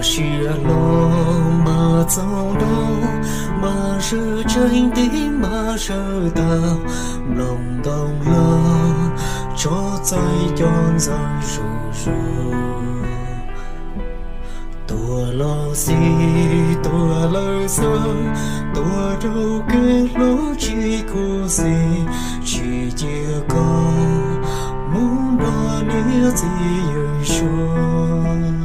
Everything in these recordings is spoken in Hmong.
Siab loj mas txaus nrog, mas sawv tsees tib mas sawv tag, nplooj ntoo hlob tso txais cov ntxeev zuj zus. Tuag los xij tuag lawm xwb, tuag rau kev hlub tsis khuv xim, tsis cia koj mus nrog niam txiv yawm suab.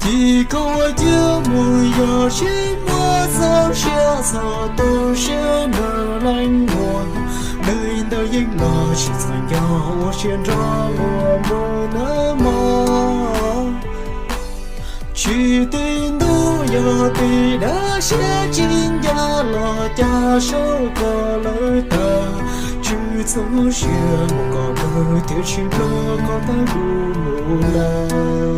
Cim koj ua cia mus yog sib muaj txoj sia, txog tu siab nrog leej muam, dej ntawd yeej los tsis txhob nco, ua siab nrog luag mus nawb mog. Tsis ti ntuj yog ti dav, siab tsis ncaj los cas saub koj lawm tag. Tswj txoj sia mus kom kawg, tiam sis nplog koj tag kuv mus lawm.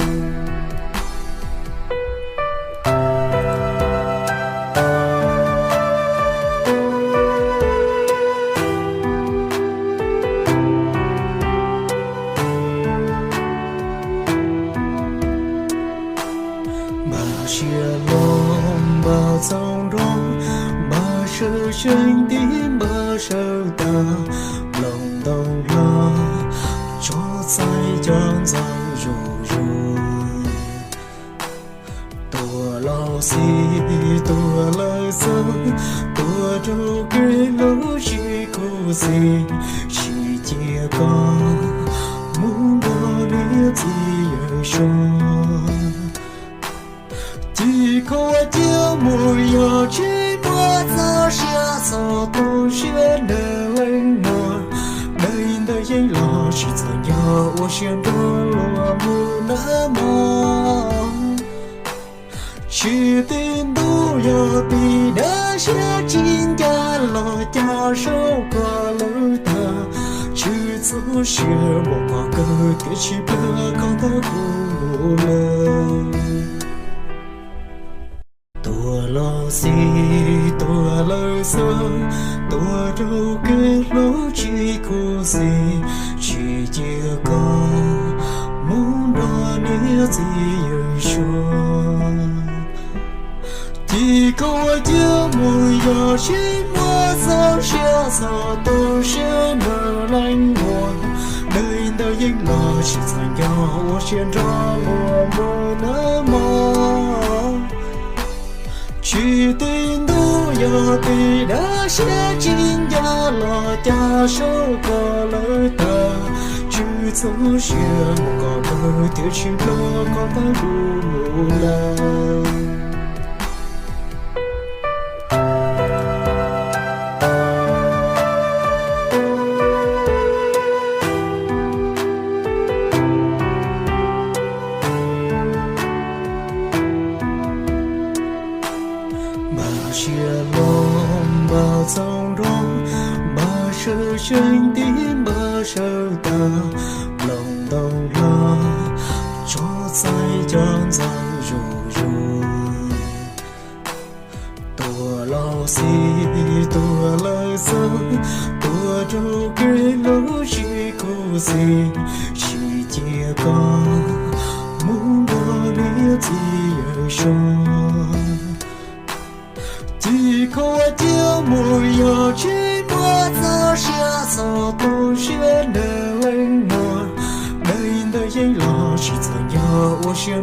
Npaj siab loj, npaj txaus nrog, npaj sawv tsees tib, npaj sawv tag, nplooj ntoo hlob tso txais cov ntxeev zuj zus. Tuag los xij tuag lawm xwb, tuag rau kev hlub tsis khuv xim, tsis cia koj mus nrog niam txiv yawm suab. Cim koj ua cia mus yog sib muaj txoj sia, txog tu siab nrog leej muam, dej ntawd yeej los tsis txhob nco, ua siab nrog luag mus nawb mog. Tsis ti ntuj yog ti dav, siab tsis ncaj los cas saub koj lawm tag. Tswj txoj sia mus kom kawg, tiam sis nplog koj tag kuv mus lawm. Tuag los xij tuag lawm xwb, tuag rau kev hlub tsis khuv xim, tsis cia koj mus nrog niam txiv yawm suab. Cim koj ua cia mus yog sib muaj txoj sia, txog tu siab nrog leej muam, dej ntawd yeej los tsis txhob nco, ua siab nrog luag mus nawb mog. Tsis ti ntuj yog ti dav, siab tsis ncaj los cas saub koj lawm tag. Tswj txoj sia mus kom kawg, tiam sis nplog koj tag kuv mus lawm. Npaj siab loj, npaj txaus nrog, npaj sawv tsees tib, npaj sawv tag, nplooj ntoo hlob tso txais cov ntxeev zuj zus. Tuag los xij tuag lawm xwb, tuag rau kev hlub tsis khuv xim, tsis cia koj mus nrog niam txiv yawm suab. Cim koj ua cia mus yog sib muaj txoj sia, txog tu siab nrog leej muam, dej ntawd yeej los tsis txhob nco, ua siab